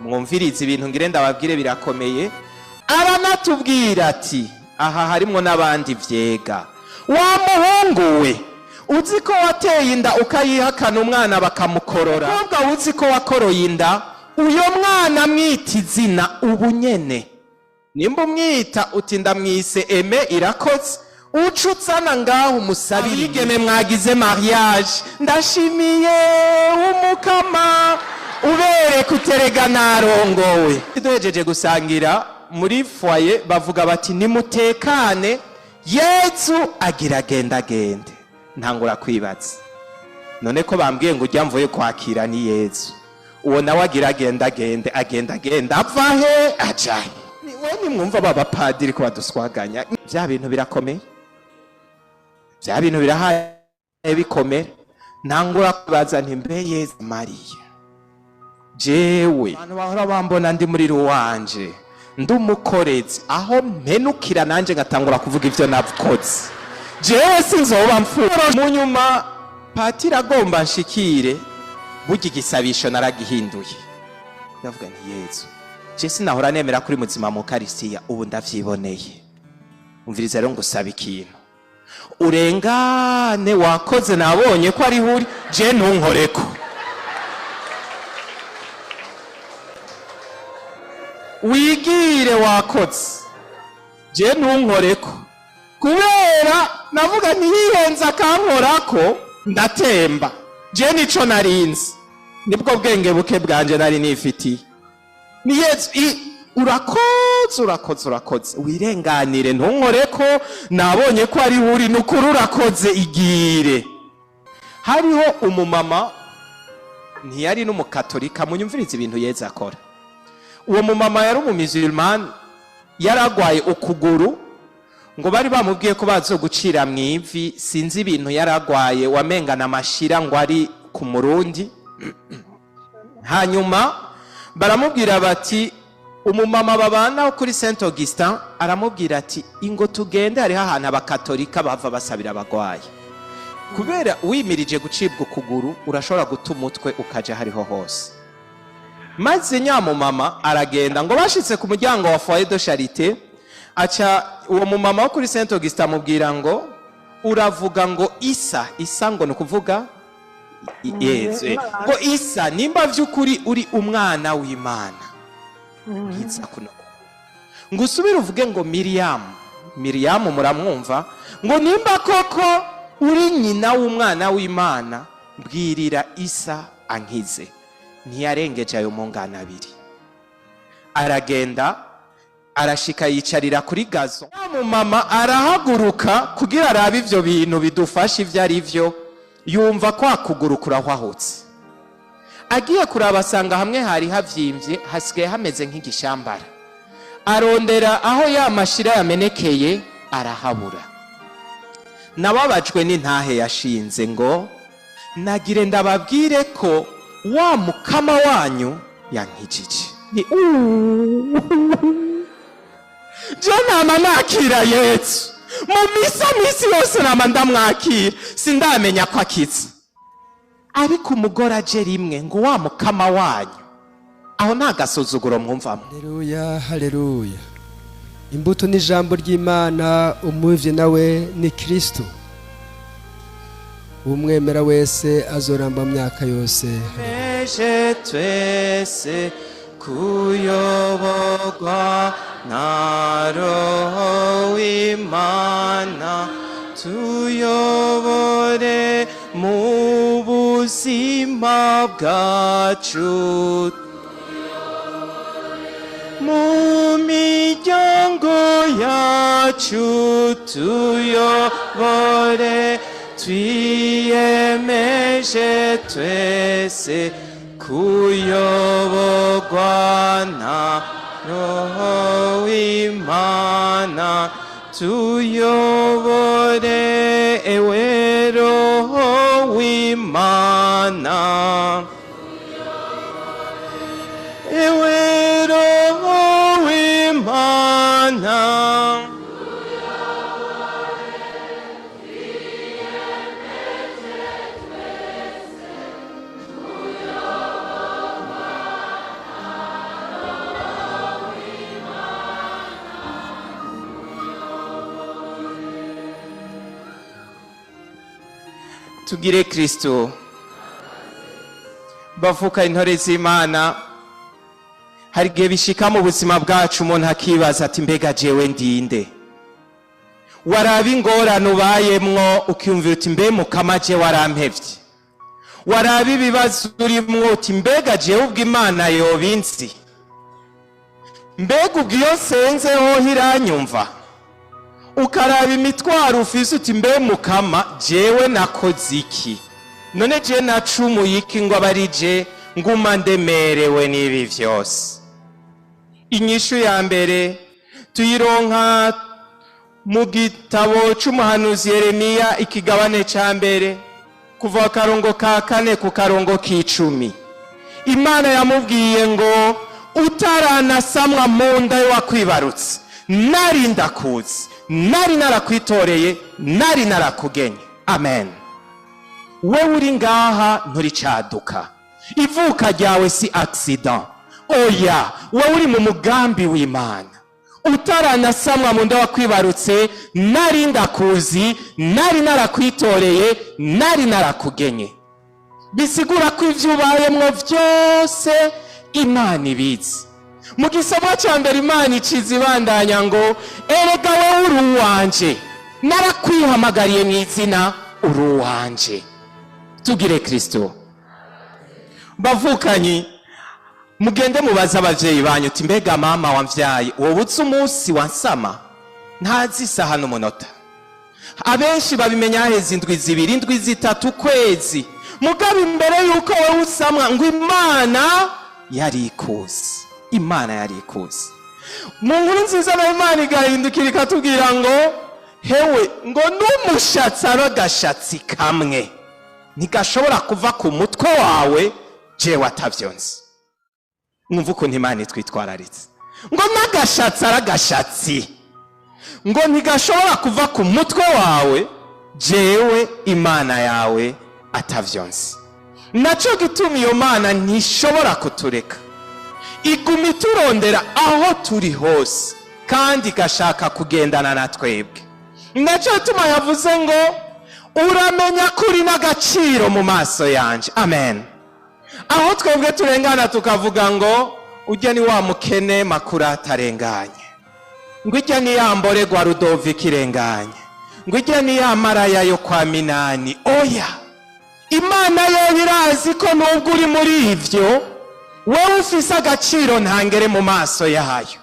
Mwumvirize ibintu ngire ndababwire birakomeye. Aranatubwira ati aha harimwo n'abandi vyega. Wa muhungu we, uzi ko wateye inda ukayihakana umwana bakamukorora? Umukobwa, uzi ko wakoroye inda? Uyo mwana mwita izina ubu nyene. Nimba umwita uti ndamwise Eme Irakoze, uca uzana ngaho umusabire. Abigeme mwagize mariage, ndashimiye umukama, ubereka uterega narongowe. Duhejeje gusangira muri foyer, bavuga bati nimutekane, Yezu agira agendagende. Ntangura kwibaza, none ko bambwiye ngo ujya mvuye kwakira ni Yezu, uwo nawe agira agendagende, agendagenda ava he, aja he? We nimwumva ba bapadiri ko baduswaganya, bya bintu birakomeye, bya bintu birahaye bikomera. Ntangura kwibaza nti mbe Yezu, Mariya, jewe abantu bahora bambona ndi muri ruwanje ndi umukorezi, aho mpenukira nanje ngatangura kuvuga ivyo nakoze, jewe sinzoba mfura? Mu nyuma patiri agomba nshikire, burya igisabisho naragihinduye, ndavuga nti Yezu, je sinahora nemera kuri muzima mu Karisitiya, ubu ndavyiboneye. Umviriza rero, ngusaba ikintu, urengane, wakoze, nabonye ko ariho uri, je ntunkoreko. Wigire, wakoze, je ntunkoreko, kubera navuga ntiyihenze akankorako ndatemba. Je nico narinzi, nibwo bwenge buke bwanje nari nifitiye. Ni Yezu, urakoze, urakoze, urakoze, wirenganire, ntunkoreko, nabonye ko ari uri, nukuri urakoze, igire. Hariho umumama, ntiyari n'umukatolika. Munyumvirize ibintu Yezu akora. Uwo mumama yari umumisulmani, yaragwaye ukuguru, ngo bari bamubwiye ko bazogucira mu ivi. Sinzi ibintu yaragwaye, wamengana amashira ngo ari ku murundi. Hanyuma baramubwira bati, umumama babana kuri Saint Augustin aramubwira ati ingo tugende, hariho ahantu abakatolika bava basabira abagwayi, kubera wimirije gucibwa ukuguru urashobora guta umutwe ukaja hariho hose. Maze nyamumama aragenda, ngo bashitse ku muryango wa foyer de charité, aca uwo mumama wo kuri Saint Augustin amubwira ngo uravuga ngo Isa, Isa ngo ni ukuvuga Yezu, ngo Isa, nimba vy'ukuri uri umwana w'Imana, nkiza kuno ngo usubire uvuge ngo Miriyamu, Miriyamu muramwumva, ngo nimba koko uri nyina w'umwana w'Imana, mbwirira Isa ankize. Ntiyarengeje ayo mungana abiri, aragenda, arashika yicarira kuri gazon. Mama arahaguruka kugira arabe ivyo bintu bidufasha ivyo ari vyo, yumva kwa kuguru kurahwahutse. Agiye kuraba asanga hamwe hari havyimbye hasigaye hameze nk'igishambara. Arondera aho ya mashira yamenekeye, arahabura. Nababajwe n'intahe yashinze ngo nagire ndababwire ko wa mukama wanyu yankijije. Ni je nama nakira Yesu mu misa misi yose, nama ndamwakira, sindamenya ko akiza. Ariko umugore aje rimwe ngo wa mukama wanyu, aho nta gasuzuguro mwumvamo? Haleluya, haleluya! Imbuto ni ijambo ry'Imana, umuvyi nawe ni Kristo. Umwemera wese azoramba mu myaka yose. Meje twese kuyoborwa na Roho w'Imana, tuyobore mu buzima bwacu, mu miryango yacu, tuyobore. Twiyemeje twese kuyoborwa na Roho w'Imana, tuyobore ewe Roho w'Imana, ewe Roho w'Imana. Tugire Kristo. Bavuka intore z'Imana, hari igihe bishika mu buzima bwacu umuntu akibaza ati: "Mbega jewe ndinde?" Waraba ingorane ubayemwo, ukiyumvira uti: "Mbe Mukama, je warampevye?" Waraba ibibazo urimwo uti: "Mbega jewe ubwo Imana yobinzi? Mbega ubwo iyo nsenze hoho iranyumva?" Ukaraba imitwaro ufise uti: "Mbe Mukama, jewe nakoze iki? None je nacumuye iki ngo abe ari je nguma ndemerewe n'ibi vyose?" Inyishu ya mbere tuyironka mu gitabo c'umuhanuzi Yeremiya, ikigabane ca mbere, kuva akarongo ka 4 ku karongo k'10. Imana yamubwiye ngo: "Utaranasamwa mu nda wakwibarutse, nari ndakuzi, nari narakwitoreye, nari narakugenye." Amen. Wewe uri ngaha nturicaduka, ivuka ryawe si accident, oya, wowe uri mu mugambi w'Imana. "Utaranasamwa mu nda wakwibarutse, nari ndakuzi, nari narakwitoreye, nari narakugenye." Bisigura ko ivyo ubayemwo vyose Imana ibizi. Mu gisomwa cya mbere, Imana iciza ibandanya ngo: "Erega wowe uri uwanje, narakwihamagariye mu izina, uri uwanje." Tugire Kristo. Bavukanyi, mugende mubaze abavyeyi banyu uti: "Mbega mama wamvyaye, wowe uzi umunsi wansama?" Ntazi isaha n'umunota. Abenshi babimenya haheze indwi 2, indwi 3, ukwezi. Mugabo imbere yuko wowe usamwa, ngo Imana yari ikuzi, Imana yari ikuzi. Mu nkuru nziza nayo, Imana igahindukira ikatubwira ngo: "Hewe," ngo, "n'umushatsi ari agashatsi kamwe ntigashobora kuva ku mutwe wawe jewe atavyonzi." Mwumva ukuntu Imana itwitwararitse, ngo n'agashatsi ari agashatsi ngo ntigashobora kuva ku mutwe wawe jewe Imana yawe atavyonzi. Naco gituma iyo Mana ntishobora kutureka, iguma iturondera aho turi hose kandi igashaka kugendana na twebwe. Naco gituma yavuze ngo: "Uramenya ko uri n'agaciro mu maso yanje." Amen. Aho twebwe turengana tukavuga ngo: "Ujya ni wa mukene makuru atarenganye," ngo: "Ijya ni ya mboregwa Rudovika irenganye," ngo: "Ijya ni ya maraya yo kwa Minani." Oya, Imana yo irazi ko nubwo uri muri ivyo, wowe ufise agaciro ntangere mu maso yayo.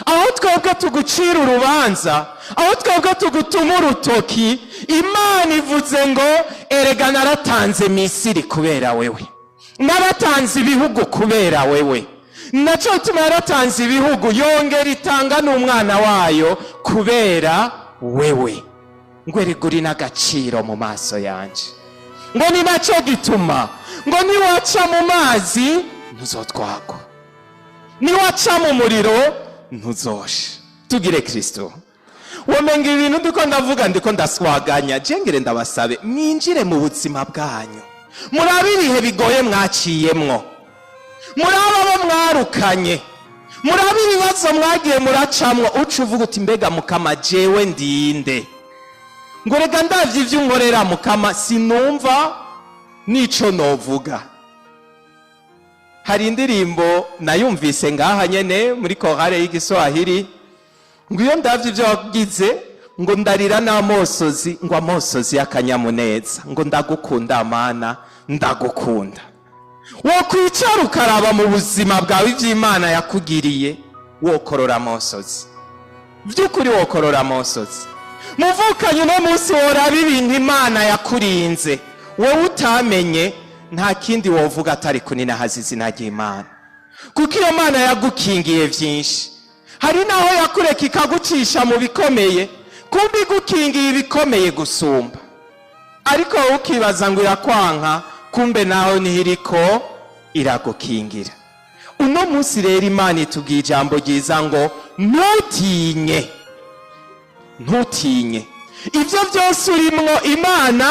Aho twebwe tugucira urubanza, aho twebwe tugutuma urutoki, Imana ivuze ngo: "Erega naratanze Misiri kubera wewe, naratanze ibihugu kubera wewe." Nacyo gituma yaratanze ibihugu, yongera itanga n'umwana wayo kubera wewe, ngo: "Erega uri n'agaciro mu maso yanje." Ngo ni nacyo gituma ngo niwaca mu mazi ntuzotwagwa, niwaca mu muriro ntuzoshe. Tugire Kristo. Womenga ibintu ndiko ndavuga ndiko ndaswaganya. Jengere ndabasabe mwinjire mu buzima bwanyu, murabe ibihe bigoye mwaciyemwo, murabe abo mwarukanye, murabe ibibazo mwagiye muracamwo, uca uvuga uti: "Mbega Mukama, jewe ndinde?" Ngo: "Reka ndavye ivyo unkorera, Mukama, sinumva nico novuga." Hari indirimbo nayumvise ngaha nyene muri korale y'igiswahili ngo: "Iyo ndavye ivyo wagize, ngo ndarira n'amosozi, ngo amosozi y'akanyamuneza, ngo ndagukunda Mana, ndagukunda." Wokwicara ukaraba mu buzima bwawe ivy'Imana yakugiriye, wokorora amosozi, by'ukuri wokorora amosozi. Muvukanye, uno munsi woraba ibintu Imana yakurinze wowe utamenye, nta kindi wovuga atari kuninahaza izina ry'Imana, kuko iyo Mana yagukingiye byinshi. Hari n'aho yakureka ikagucisha mu bikomeye, kumbe igukingiye ibikomeye gusumba, ariko wowe ukibaza ngo irakwanka, kumbe naho niho iriko iragukingira. Uno munsi rero Imana itubwiye ijambo ryiza ngo: "Ntutinye, ntutinye." Ibyo byose urimwo Imana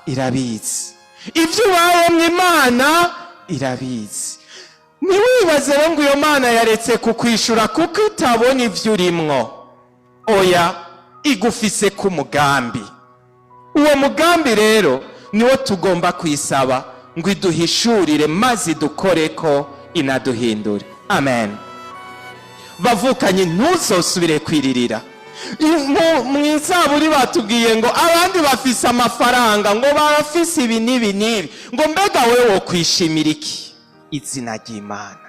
irabizi, ibyo ubayemwo Imana irabizi. Ntiwibaze rero ngo iyo Mana yaretse kukwishura kuko itabona ibyo urimwo. Oya, igufise ku mugambi. Uwo mugambi rero Niwo tugomba kuyisaba ngo iduhishurire maze idukore ko inaduhindure. Amen. Bavukanye, ntuzosubire kwiririra. Mu izaburi batubwiye ngo abandi bafise amafaranga, ngo barafise ibi n'ibi n'ibi, ngo mbega wewe wokwishimira iki? Izina ry'Imana.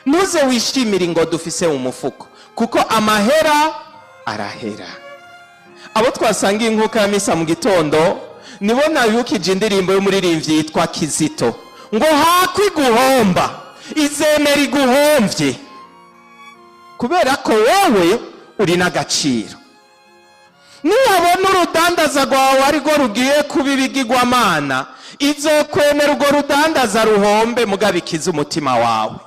Ntuze wishimire ngo dufise mu mufuko, kuko amahera arahera. Abo twasangiye inkuka ya misa mu gitondo nibo nabibukije indirimbo y'umuririmbyi yitwa Kizito ngo hakwi guhomba izemera iguhomvye, kubera ko wowe uri n'agaciro. Niyabona urudandaza rwawe arirwo rugiye kuba ibigirwamana, izokwemera urwo rudandaza ruhombe, mugabo ikize umutima wawe.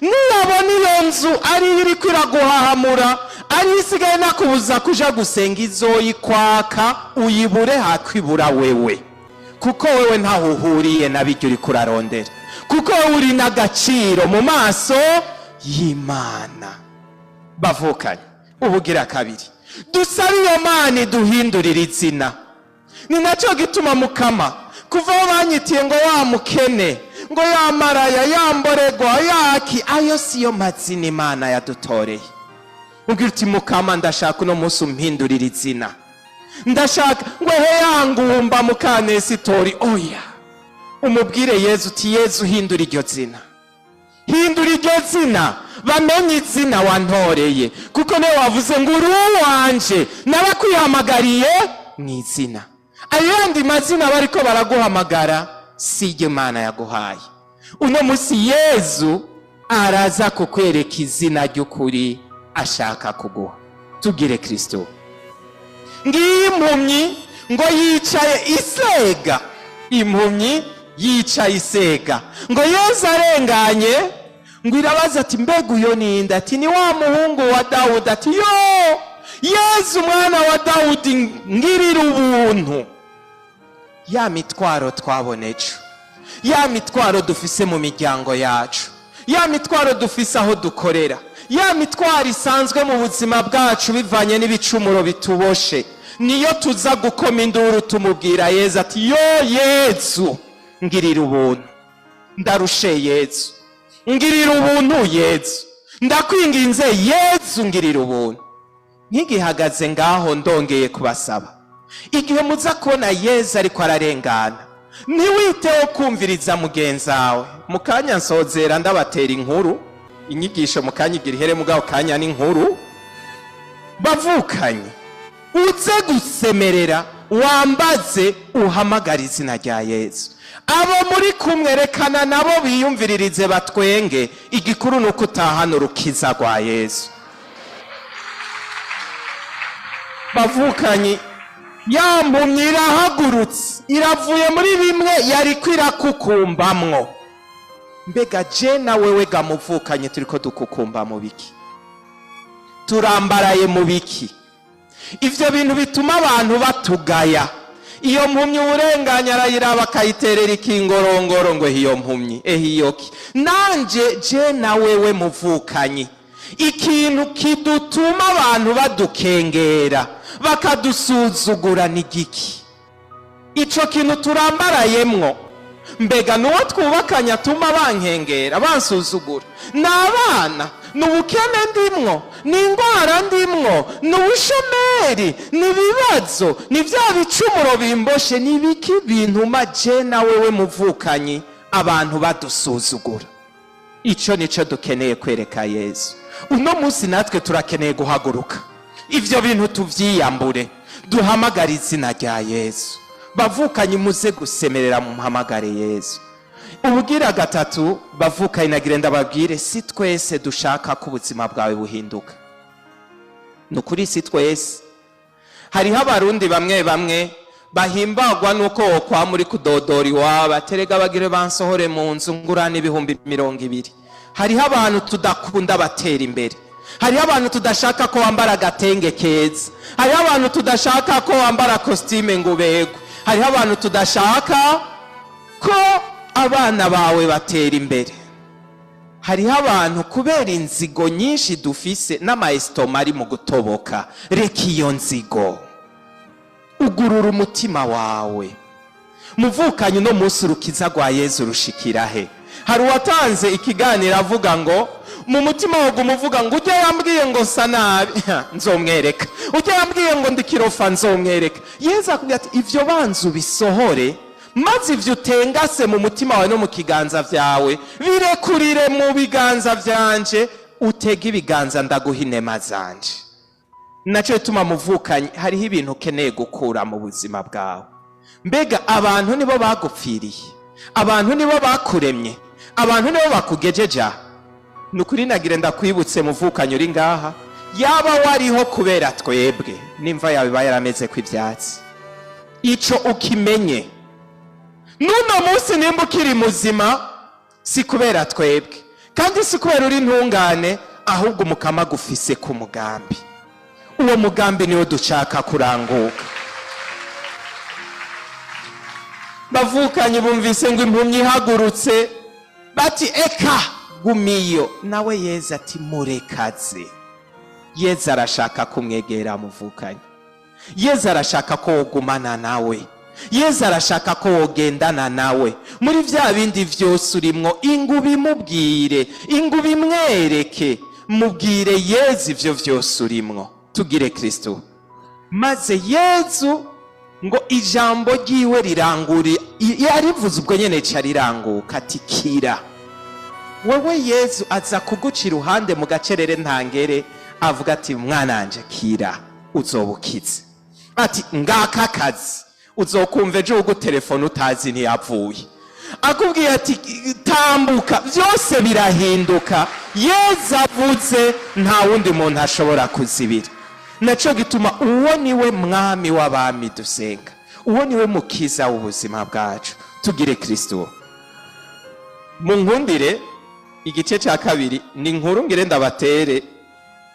Niyabona iyo nzu ariyo iriko iraguhahamura, ariyo isigaye nakubuza kuja gusenga, izoyikwaka uyibure, hakwibura wewe, kuko wewe ntaho uhuriye na bijya uriko urarondera, kuko wowe uri n'agaciro mu maso y'Imana. Bavukanye, ubugira kabiri dusabe iyo Mana iduhindurira izina. Ni nacyo gituma, Mukama, kuva aho banyitiye ngo wa mukene, ngo ya maraya, ya mboregwa, yaki, ayo siyo mazina Imana yadutoreye. Ubwira uti: "Mukama, ndashaka uno munsi umpindurira izina. Ndashaka ngo he yangumba mukanesitori." Oya, umubwire Yezu uti: "Yezu, hindura iryo zina, hindura iryo zina, bamenye izina wantoreye, kuko niwe wavuze ngo uri uwanje, narakwihamagariye mu izina." Ayo yandi mazina bariko baraguhamagara si iryo Imana yaguhaye. Uno munsi Yezu araza kukwereka izina ry'ukuri ashaka kuguha. Tugire Kristo. Ngiyi impumyi ngo yicaye isega, impumyi yicaye isega, ngo Yezu arenganye, ngo irabaza ati: "Mbega uyo ninde?" Ati: "Ni wa muhungu wa Dawudi." Ati: "Yo Yezu, mwana wa Dawudi, ngirira ubuntu." Ya mitwaro twabona ejo, ya mitwaro dufise mu miryango yacu, ya mitwaro dufise aho dukorera, ya mitwaro isanzwe mu buzima bwacu bivanye n'ibicumuro bituboshe, niyo tuza gukoma induru tumubwira Yezu ati: "Yo Yezu, ngirira ubuntu, ndarushe. Yezu, ngirira ubuntu. Yezu, ndakwinginze. Yezu, ngirira ubuntu." Nkigihagaze ngaho, ndongeye kubasaba: igihe muza kubona Yezu ariko ararengana, ntiwiteho kumviriza mugenzawe. Mu kanya nsozera ndabatera inkuru, inyigisho mu kanya igira ihere, mugabo kanya n'inkuru. Bavukanye, uze gusemerera, wambaze, uhamagare izina rya Yezu. Abo muri kumwe rekana nabo biyumviririze, batwenge. Igikuru ni uko utahana urukiza rwa Yezu. Bavukanyi, ya mpumyi irahagurutse, iravuye muri bimwe yariko irakukumbamwo. Mbega je na wewe gamuvukanye, turiko dukukumba mu biki? Turambaraye mu biki? Ivyo bintu bituma abantu batugaya. Iyo mpumyi uburenganya arayiraba, akayiterera ikingorongoro ngo iyo mpumyi ehiyoki. Nanje, je na wewe muvukanyi, ikintu kidutuma abantu badukengera, bakadusuzugura, ni giki? Ico kintu turambarayemwo, mbega nuwo twubakanye atuma bankengera, bansuzugura? Ni abana? Ni ubukene ndimwo? Ni indwara ndimwo? Ni ubushomeri? Ni ibibazo? Ni bya bicumuro bimboshe? Ni ibiki bintuma je na wewe muvukanyi abantu badusuzugura? Ico nico dukeneye kwereka Yezu uno munsi. Natwe turakeneye guhaguruka, ivyo bintu tuvyiyambure, duhamagare izina rya Yezu. Bavukanye, muze gusemerera, muhamagare Yezu. Ubugira gatatu, bavukanye, nagire ndababwire: si twese dushaka ko ubuzima bwawe buhinduka. Ni ukuri, si twese. Hariho Abarundi bamwe bamwe bahimbagwa nuko wokwama muri kudodora iwabo, aterega bagire bansohore mu nzu, ngurane 20,000. Hariho abantu tudakunda batera imbere. Hariho abantu tudashaka ko wambara agatenge keza. Hariho abantu tudashaka ko wambara costume ngo ubegwe. Hariho abantu tudashaka ko abana bawe batera imbere. Hariho abantu kubera inzigo nyinshi dufise n'ama estomac ari mu gutoboka. Reka iyo nzigo, ugurura umutima wawe. Muvukanye, uno munsi urukiza rwa Yezu rushikira he? Hari uwatanze ikiganiro avuga ngo mu mutima woguma uvuga ngo: "Ujya yambwiye ngo nsa nabi, nzomwereka. Ujya yambwiye ngo ndikirofa, nzomwereka." Yezu akubwira ati: "Ivyo banza ubisohore, maze ivyo utengase mu mutima wawe no mu kiganza vyawe birekurire mu biganza vyanje, utege ibiganza ndaguha inema zanje." Nacyo bituma, muvukanye, hariho ibintu ukeneye gukura mu buzima bwawe. Mbega abantu nibo bagupfiriye? Abantu nibo bakuremye? Abantu nibo bakugejeje aha? Ni ukuri nagire ndakwibutse, muvukanye uri ngaha, yaba wariho kubera twebwe, n'imva yawe iba yarameze ko ibyatsi. Ico ukimenye. N'uno munsi nimba ukiri muzima, si kubera twebwe, kandi si kubera uri intungane, ahubwo Umukama agufise ku mugambi. Uwo mugambi niwo dushaka kuranguka. Bavukanye, bumvise ngo impumyi ihagurutse, bati: "Eka gumiyo." Nawe Yezu ati: "Murekaze." Yezu arashaka kumwegera. Muvukanye, Yezu arashaka ko wogumana nawe. Yezu arashaka ko wogendana nawe muri bya bindi byose urimwo. Ingu bimubwire, ingu bimwereke, mubwire Yezu ivyo vyose urimwo. Tugire Kristo. Maze Yezu ngo ijambo ryiwe rirangure, yarivuze ubwo nyene ca riranguka, ati: "Kira wewe." Yezu aza kuguca iruhande mu gacerere ntangere, avuga ati: "Mwananje, kira, uzoba ukize." Ati: "Ngaka akazi." Uzokumva ejo ugutelefone utazi ntiyapfuye, akubwiye ati: "Tambuka." Byose birahinduka. Yezu avuze, nta wundi muntu ashobora kuzibira. Naco gituma uwo niwe Mwami w'abami dusenga, uwo niwe Mukiza w'ubuzima bwacu. Tugire Kristo. Mu nkundire, igice cya kabiri ni inkuru ngire ndabatere,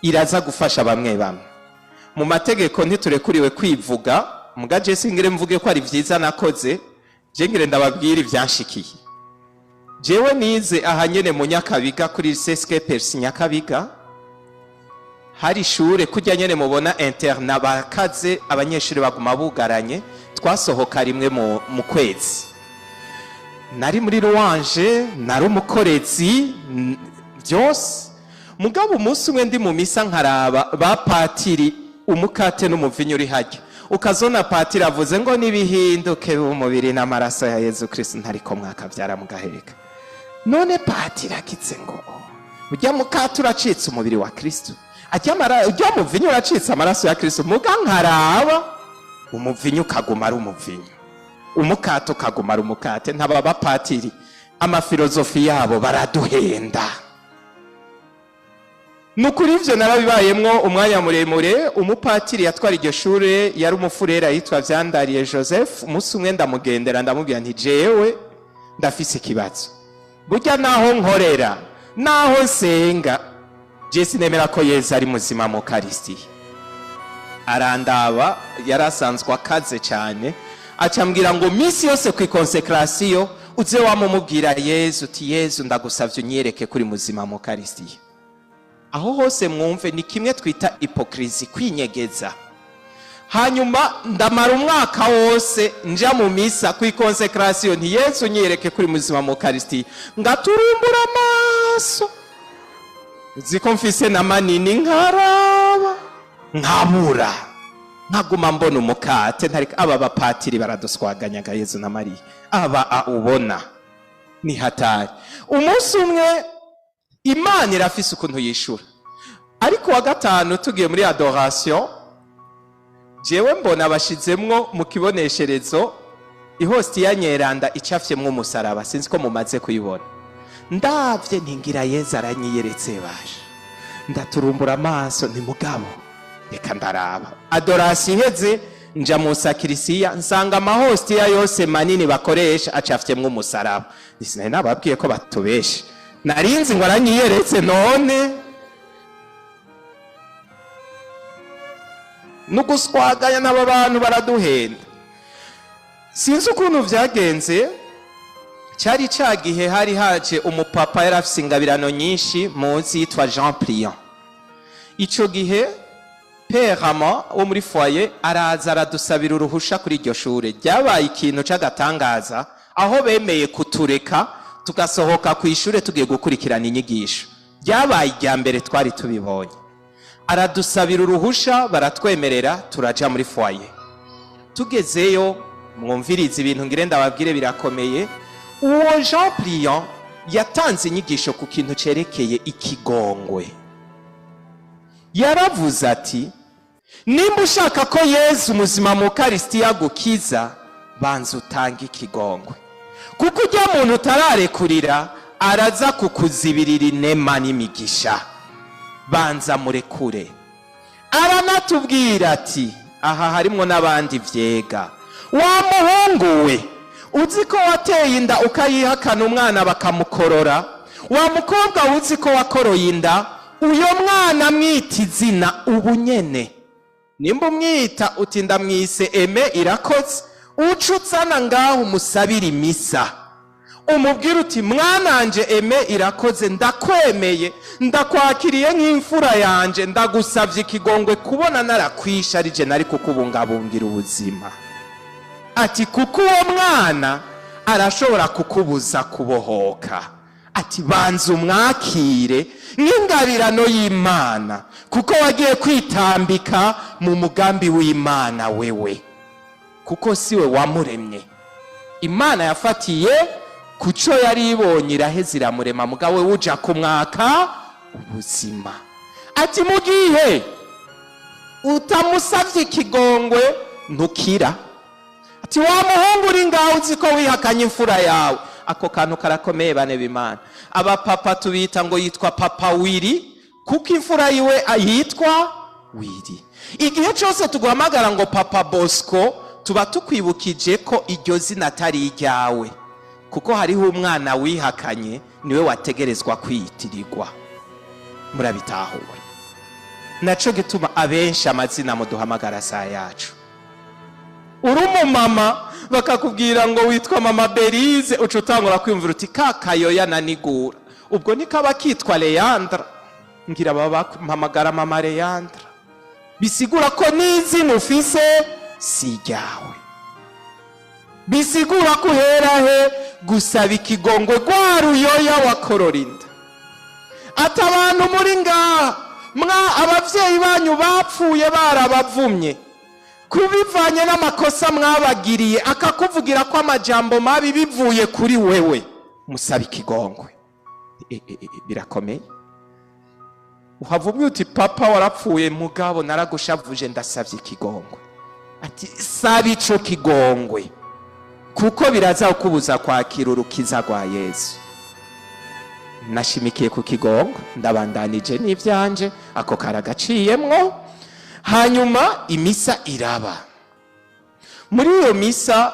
iraza gufasha bamwe bamwe. Mu mategeko ntiturekuriwe kwivuga, muga je singire mvuge ko ari vyiza nakoze. Je ngire ndababwira ivyanshikiye. Jewe nize aha nyene mu Nyakabiga, kuri CSK Persi Nyakabiga. Hari ishure kurya nyene mubona internat, bakaze abanyeshuri baguma bugaranye. Twasohoka rimwe mu kwezi. Nari muri louange, nari umukorezi, byose. Mugabo umunsi umwe ndi mu misa, nkaraba ba patiri, umukate n'umuvinyu uri hajya, ukazona patiri avuze ngo: "Nibihinduke umubiri n'amaraso ya Yezu Kristo." Ntariko mwakabyara mugaheka. None patiri agize ngo: "Ujya mukate uracitse umubiri wa Kristo, ujya muvinyu uracitse amaraso ya Kristo." Muga nkaraba umuvinyu ukaguma ari umuvinyu, umukate ukaguma ari umukate. Ntaba bapatiri, amafilozofi yabo baraduhenda. Ni ukuri ivyo narabibayemwo umwanya muremure. Umupatiri yatwara iryo shure yari umufurera yitwa Vyandariye Joseph. Umunsi umwe ndamugendera, ndamubwira nti: "Jewe ndafise ikibazo. Burya naho nkorera, naho nsenga, je sinemera ko Yezu ari muzima mu Karisitiya." Arandaba, yari asanzwe akaze cyane, acambwira ngo: "Minsi yose ku i consécration uze wamumubwira Yezu uti: 'Yezu, ndagusavye unyereke kuri muzima mu Karisitiya.'" Aho hose mwumve ni kimwe twita hypocrisie, kwinyegeza. Hanyuma ndamara umwaka wose nja mu misa ku i consécration nti: "Yezu, unyereke kuri muzima mu Karisitiya." Ngaturumbura amaso, uzi ko mfise na manini, nkaraba nkabura, nkaguma mbona umukate. Ntareka aba bapatiri baraduswaganyaga. Yezu na Mariya aba ubona ni hatari. Umunsi umwe Imana irafise ukuntu yishura. Ariko wa gatanu tugiye muri adoration, jewe mbona bashizemwo mu kibonesherezo ihosti ya nyeranda icafyemwo umusaraba. Sinzi ko mumaze kuyibona. Ndavye ntingira Yezu aranyiyeretse baje. Ndaturumbura amaso, ni mugabo reka ndaraba. Adoration iheze, nja mu sakirisiya, nsanga amahostiya yose manini bakoresha acafyemwo umusaraba. Sinari nababwiye ko batubeshe? Narinzi ngo aranyiyeretse. None nuguswaganya n'aba bantu baraduhenda. Sinzi ukuntu vyagenze. Cyari ca gihe hari haje umupapa yari afise ingabirano nyinshi munsi, yitwa Jean Pliant. Ico gihe Père wo muri foyer araza aradusabira uruhusha kuri iryo shure. Ryabaye ikintu c'agatangaza aho bemeye kutureka tugasohoka ku ishure tugiye gukurikirana inyigisho. Ryabaye irya mbere twari tubibonye. Aradusabira uruhusha, baratwemerera, turaja muri foyer. Tugezeyo, mwumvirize ibintu ngire ndababwire, birakomeye. Uwo Jean Pliant yatanze inyigisho ku kintu cerekeye ikigongwe. Yaravuze ati: "Nimba ushaka ko Yezu muzima mu Karisitiya agukiza, banza utange ikigongwe, kuko ujya muntu utararekurira araza kukuzibirira inema n'imigisha. Banza murekure." Aranatubwira ati: "Aha harimwo n'abandi vyega. Wa muhungu we, uzi ko wateye inda ukayihakana, umwana bakamukorora? Wa mukobwa, uzi ko wakoroye inda? Uyo mwana mwita izina ubu nyene. Nimba umwita uti ndamwise Eme Irakoze, uca uzana ngaho umusabire imisa, umubwire uti: mwananje Eme Irakoze, ndakwemeye, ndakwakiriye nk'imfura yanje, ndagusabye ikigongwe kubona narakwisha arije nari kukubungabungira ubuzima." Ati: "Kuko uwo mwana arashobora kukubuza kubohoka." Ati: "Banza umwakire nk'ingabirano y'Imana, kuko wagiye kwitambika mu mugambi w'Imana wewe, kuko siwe wamuremye. Imana yafatiye ku cyo yari ibonye, iraheze iramurema, mugabo we uja kumwaka ubuzima." Ati: "Mu gihe utamusavye ikigongwe, ntukira." Ati: "Wa muhungu uri ngaho, uzi ko wihakanye imfura yawe?" Ako kantu karakomeye, bane b'Imana. Abapapa tubita ngo yitwa Papa Wiri, kuko imfura yiwe yitwa Wiri. Igihe cyose tuguhamagara ngo Papa Bosco, tuba tukwibukije ko iryo zina atari iryawe, kuko hariho umwana wihakanye, niwe wategerezwa kwiyitirirwa. Murabitahura? Naco gituma abenshi amazina muduhamagara saa yacu. Uri umumama, bakakubwira ngo witwa Mama Berize, uca utangura kwiyumvira uti: "Ka kayoya nanigura, ubwo nikaba kitwa Leandra, ngira baba bampamagara Mama Leandra." Bisigura ko n'izina ufise si iryawe. Bisigura ko uhera he gusaba ikigongwe rwa ruyoya wakorora inda. Ati: "Abantu muri ngaha, mwa abavyeyi banyu bapfuye barabavumye kubivanye n'amakosa mwabagiriye, akakuvugira ko amajambo mabi bivuye kuri wewe, musaba ikigongwe." Birakomeye. Uhava ubwira uti: "Papa, warapfuye, mugabo naragushavuje, ndasabye ikigongwe." Ati: "Saba ico kigongwe, kuko biraza kukubuza kwakira urukiza rwa Yezu." Nashimikiye ku kigongwe, ndabandanije n'ivyanje, ako karagaciyemwo. Hanyuma imisa iraba. Muri iyo misa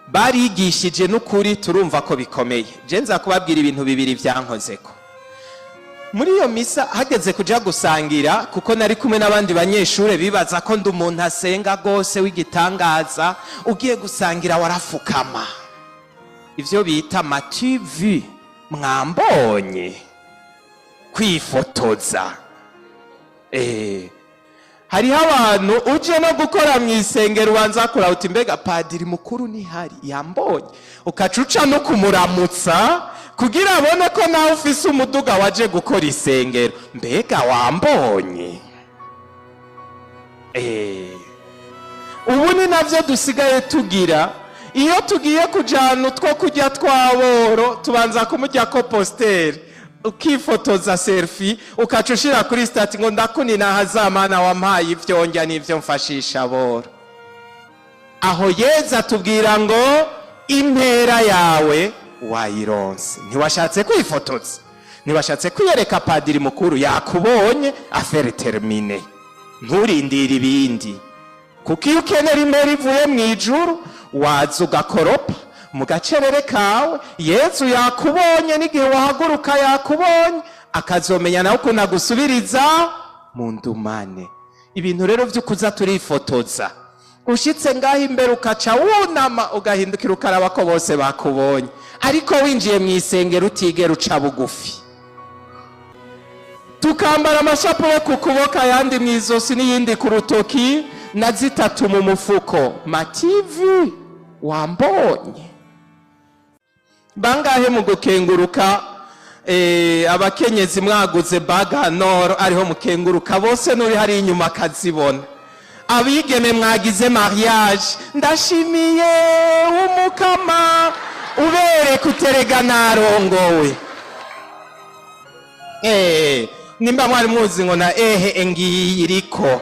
barigishije n'ukuri, turumva ko bikomeye. Je nza kubabwira ibintu bibiri vyankozeko muri iyo misa. Hageze kuja gusangira, kuko nari kumwe n'abandi banyeshure bibaza ko ndi umuntu asenga rwose w'igitangaza, ugiye gusangira warafukama, ivyo bita "m'as-tu vu", mwambonye, kwifotoza. Hariho abantu uje no gukora mu isengero ubanza kuraba uti: "Mbega padiri mukuru nihari, yambonye?" Ukaca uca no kumuramutsa kugira abone ko nawe ufise umuduga waje gukora isengero. "Mbega wambonye?" Ubu ni navyo dusigaye tugira. Iyo tugiye kujana utwo kurya twaboro, tubanza kumurya ko poster, ukifotoza selfie, ukaca ushira kuri statut ngo: "Ndakunina hazamana wampaye ibyo ndya n'ibyo mfashisha boro." Aho Yeza atubwira ngo: "Impera yawe wayironse. Ntiwashatse kwifotoza, ntiwashatse kwiyereka padiri mukuru, yakubonye, affaire terminée. Nturindire ibindi, kuko iyo ukenera impera ivuye mu ijuru, waza ugakoropa mu gacerere kawe. Yezu yakubonye, n'igihe wahaguruka yakubonye, akazomenya nawe ukuntu agusubiriza mu ndumane." Ibintu rero byo kuza turifotoza, ushitse ngaho imbere ukaca wunama, ugahindukira, ukaraba ko bose bakubonye, ariko winjiye mu isengero utigera uca bugufi. Tukambara amashapure ku kuboko, ayandi mu izosi n'iyindi ku rutoki, na zitatu mu mufuko. Mativi wambonye bangahe mu gukenguruka? Abakenyezi mwaguze bague en or, ariho mukenguruka bose, n'uri hari inyuma akazibona. Abigeme mwagize mariage, ndashimiye umukama, ubereka uterega narongowe. Nimba mwari muzi ngo na ehe ngiyi iriko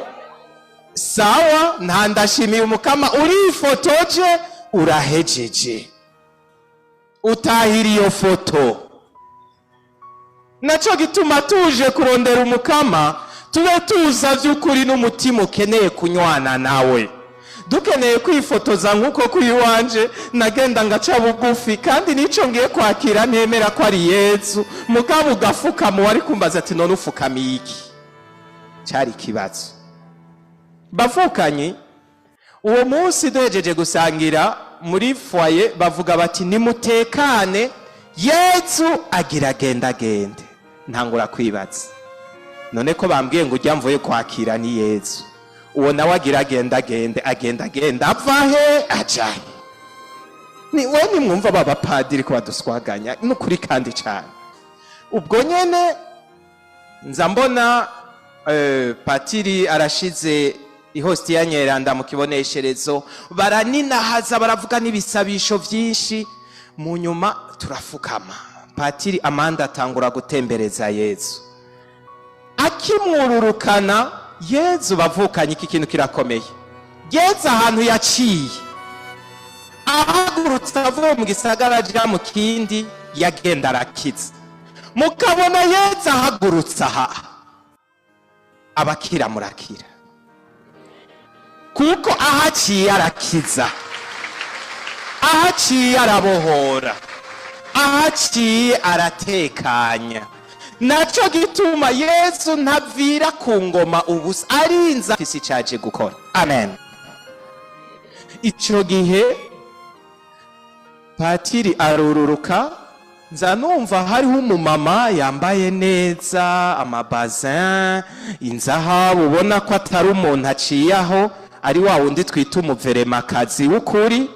sawa, nta ndashimiye umukama, urifotoje, urahejeje, utahira iyo foto. Naco gituma tuje kurondera umukama, tube tuza by'ukuri n'umutima ukeneye kunywana nawe. Dukeneye kwifotoza nk'uko kuri iwanje nagenda ngaca bugufi, kandi nico ngiye kwakira ntemera ko ari Yezu, mugabo ugafukama. Wari kumbaza ati: "None ufukamiye iki?" Cyari ikibazo. Bavukanye, uwo munsi duhejeje gusangira muri foyer, bavuga bati: "Nimutekane, Yezu agira agendagende." Ntangura kwibaza: none ko bambwiye ngo ujya mvuye kwakira ni Yezu, uwo nawe agira agendagende, agendagenda ava he, aja he? Ni we nimwumva ba bapadiri ko baduswaganya n'ukuri kandi cyane. Ubwo nyene nza mbona patiri arashize ihostiya nyeranda mu kibonesherezo, baraninahaza, baravuga n'ibisabisho byinshi. Mu nyuma turafukama, patiri Amanda atangura gutembereza Yezu, akimwururukana Yezu. Bavukanye, iki kintu kirakomeye. Yezu ahantu yaciye ahagurutse avuye mu gisagara aja mu kindi, yagenda arakiza. Mukabona Yezu ahagurutse aha, abakira murakira, kuko ahaciye arakiza, ahaciye arabohora, ahaciye aratekanya. Naco gituma Yesu ntavira ku ngoma ubusa, arinza afise icaje gukora. Amen. Ico gihe patiri arururuka, nza numva hariho umumama yambaye neza, amabazin, inzahabu, ubona ko atari umuntu aciye aho, ari wa wundi twita umuveremakazi w'ukuri.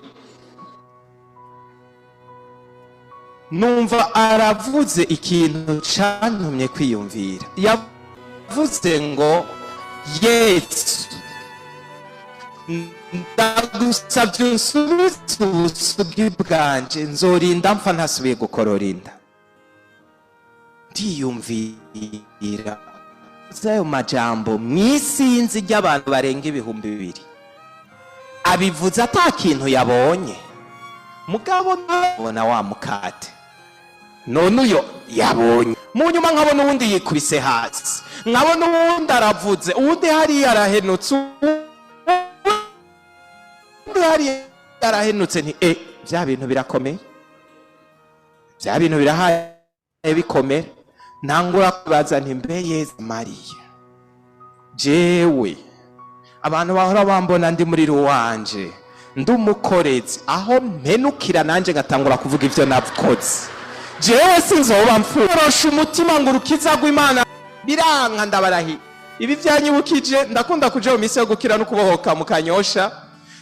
Numva aravuze ikintu cantumye kwiyumvira. Yavuze ngo: "Yesu, ndagusabye unsubize ubusugi bwanje, nzorinda mpfa ntasubiye gukorora inda." Ndiyumvira ayo majambo mw'isinzi ry'abantu barenga 2000, abivuze ata kintu yabonye, mugabo nabona wa mukate. None uyo yabonye, mu nyuma nkabona uwundi yikubise hasi, nkabona uwundi aravuze, uwundi hariya arahenutse, uwundi hariya arahenutse, nti: "E, bya bintu birakomeye, bya bintu birahaye bikomera." Ntangura kubaza nti: "Mbe Yezu, Mariya, jewe abantu bahora bambona ndi muri ruwanje, ndi umukorezi, aho mpenukira nanjye ngatangura kuvuga ibyo nakoze, jewe sinzoba mfurosha umutima ngo urukiza rw'Imana biranka?" Ndabarahiye, ibi byanyibukije, ndakunda kuja mu minsi yo gukira no kubohoka mu Kanyosha.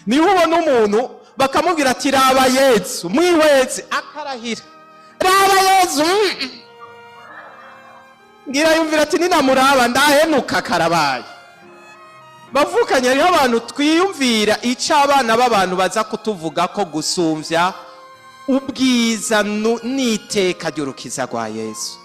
Niho ubona umuntu bakamubwira ati: "Raba Yezu," mwihweze, akarahira: "Raba Yezu." Ngira yumvira ati: "Ninamuraba ndahenuka." Karabaye. Bavukanye, hariho abantu twiyumvira icyo abana b'abantu baza kutuvuga ko gusumvya ubwiza n'iteka ry'urukiza rwa Yesu.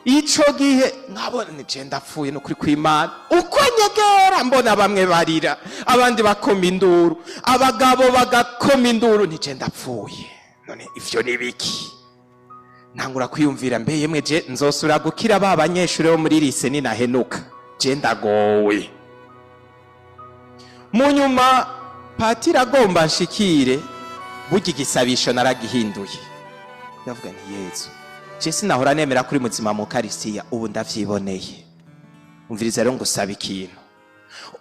Ico gihe nkabona nije ndapfuye n'ukuri kw'Imana. Uko nyegera mbona bamwe barira, abandi bakoma induru, abagabo bagakoma induru, nije ndapfuye, none ivyo ni biki? Ntangura kwiyumvira: mbe yemwe, je nzosubira gukira ba banyeshuri bo muri lycée ninahenuka? Je ndagowe. Mu nyuma patiri agomba nshikire, burya igisabisho naragihinduye. Ndavuga nti: "Yezu, je sinahora nemera kuri muzima mu Karisiya, ubu ndavyiboneye. Umviriza rero, ngusaba ikintu,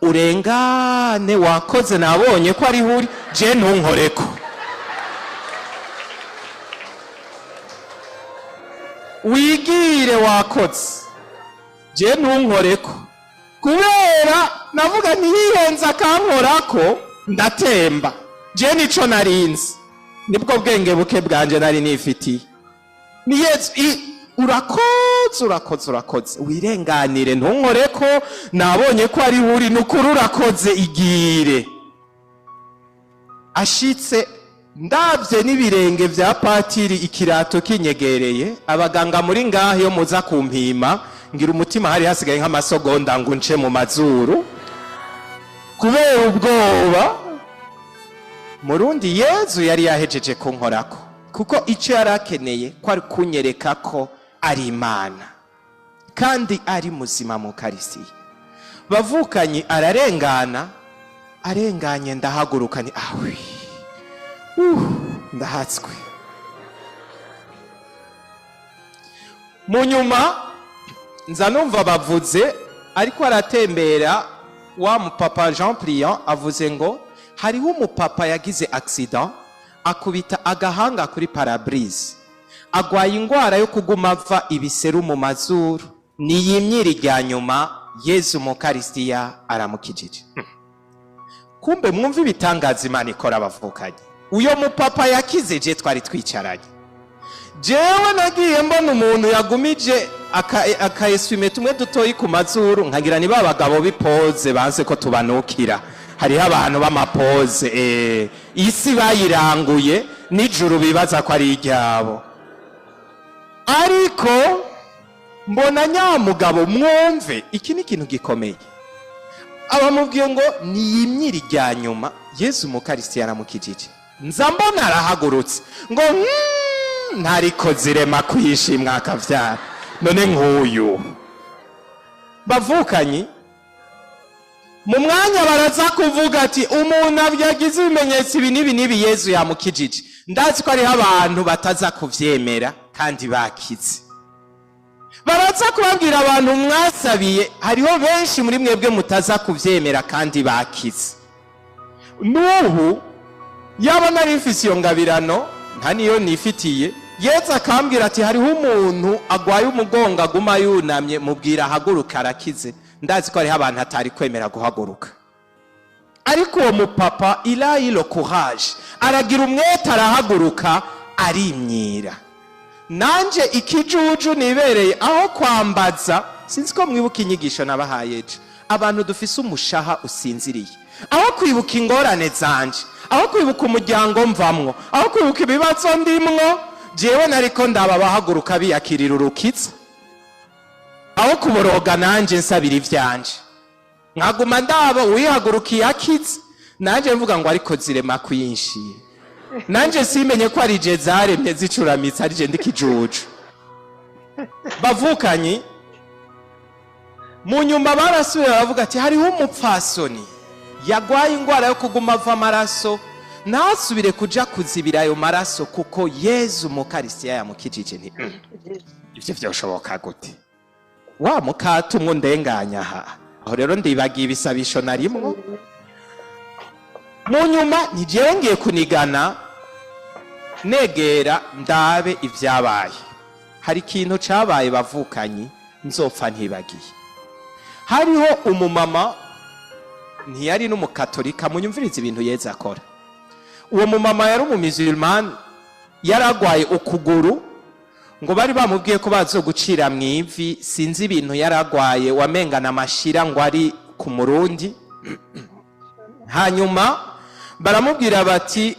urengane, wakoze, nabonye ko ariho uri, je ntunkoreko." Wigire, wakoze. Je ntunkoreko, kubera navuga ntiyihenze akankorako ndatemba. Je nico narinzi, nibwo bwenge buke bwanje nari nifitiye. Ni Yesu urakoze, urakoze, urakoze, wirenganire, ntunkoreko, nabonye ko ari uri, nukuri urakoze, igire. Ashitse ndabye n'ibirenge vya patiri, ikirato kinyegereye. Abaganga muri ngaho, iyo muza kumpima, ngira umutima hari hasigaye nk'amasogonda ngo nce mu mazuru kubera ubwoba. Murundi Yezu yari yahejeje kunkorako, kuko icyo yari akeneye ko ari kunyereka ko ari Imana kandi ari muzima mu karisiye. Bavukanyi, ararengana, arenganye ndahaguruka, ni awi ndahatswe. Mu nyuma nza numva bavuze ariko aratembera wa mupapa Jean Pliant, avuze ngo hariho umupapa yagize accident, akubita agahanga kuri pare-brise, agwaye ingwara yo kuguma ava ibiseru mu mazuru, niyimyira irya nyuma, Yezu mu Karisitiya aramukijije. Kumbe mwumve ibitangaza Imana ikora, abavukanye. Uyo mupapa yakize je twari twicaranye. Jewe nagiye mbona umuntu yagumije aka essuie-main tumwe dutoyi ku mazuru, nkagira ni ba bagabo b'ipoze banse ko tubanukira. Hariho abantu b'amapoze, isi bayiranguye nijoro bibaza ko ari iryabo. Ariko mbona nyamugabo, mwumve, iki ni ikintu gikomeye. Abamubwiye ngo niyimyire irya nyuma, Yesu umukarisiti yaramukijije. Nza mbona arahagurutse ngo ntariko zirema kwishimwa akavyara. None nk'uyu, bavukanyi, mu mwanya baraza kuvuga ati umuntu yagize ibimenyetso ibi n'ibi n'ibi, Yezu yamukijije, ndazi ko hariho abantu bataza kuvyemera kandi bakize. Baraza kubabwira abantu mwasabiye, hariho benshi muri mwebwe mutaza kuvyemera kandi bakize. N'ubu yaba nari mfise iyo ngabirano, nta niyo nifitiye, Yezu akambwira ati hariho umuntu agwaye umugongo aguma yunamye, mubwira ahaguruka arakize, ndazi ko hariho abantu atari kwemera guhaguruka. Ariko uwo mupapa il a eu le courage, aragira umwete, arahaguruka, arimyira. Nanje ikijuju nibereye aho kwambaza, sinzi ko mwibuka inyigisho nabahaye ejo, abantu dufise umushaha usinziriye, aho kwibuka ingorane zanje, aho kwibuka umuryango mvamwo, aho kwibuka ibibazo ndimwo, jewe nariko ndaba bahaguruka biyakirira urukitsa, aho kuboroga nanje nsabira ivyanje, nkaguma ndaba uwihagurukiye akize, nanje mvuga ngo ariko zirema kwinshi. Nanje simenye ko ari je zaremye zicuramitse, ari je ndikijuju. Bavukanyi, mu nyuma barasubira baravuga ati hariho umupfasoni yagwaye ingwara yo kuguma ava amaraso, ntasubire kuja kuzibira ayo maraso kuko Yezu mukarisitiya yamukijije. Nti ivyo vyoshoboka gute? Wa mukatumwe ndenganya aha aho rero ndibagiye ibisabisho narimwo. Mu nyuma ntijewe ngiye kunigana negera ndabe ivyabaye. Hari ikintu cabaye, bavukanyi, nzopfa ntibagiye. Hariho umumama, ntiyari n'umukatolika. Munyumvirize ibintu Yezu akora. Uwo mumama yari umumisulmani, yaragwaye ukuguru, ngo bari bamubwiye ko bazogucira mu ivi, sinzi ibintu yaragwaye, wamengana amashira ngo ari ku murundi. Hanyuma baramubwira bati,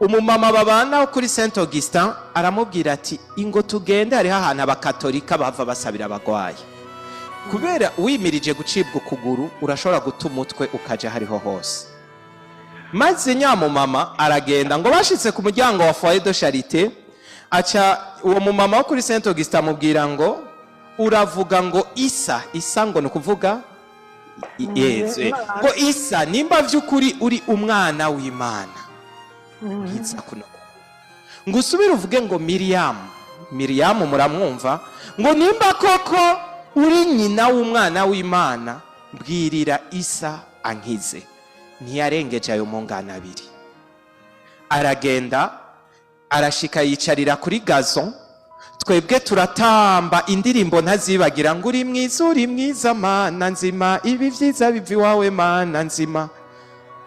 umumama babana kuri Saint Augustin aramubwira ati ingo tugende, hariho ahantu abakatolika bava basabira abagwayi, kubera wimirije gucibwa ukuguru urashobora guta umutwe ukaja hariho hose. Maze nyamumama aragenda, ngo bashitse ku muryango wa foyer de charité, aca uwo mumama wo kuri Saint Augustin amubwira ngo uravuga ngo Isa, Isa ngo ni ukuvuga Yezu, ngo Isa, nimba vy'ukuri uri umwana w'Imana, nkiza kuno kuguru. Ngo usubire uvuge ngo Miriyamu, Miriyamu muramwumva, ngo nimba koko uri nyina w'umwana w'Imana, mbwirira Isa ankize. Ntiyarengeje ayo mungana abiri, aragenda, arashika yicarira kuri gazon. Twebwe turatamba indirimbo ntazibagira ngo uri mwiza, uri mwiza Mana nzima, ibi vyiza biva iwawe Mana nzima.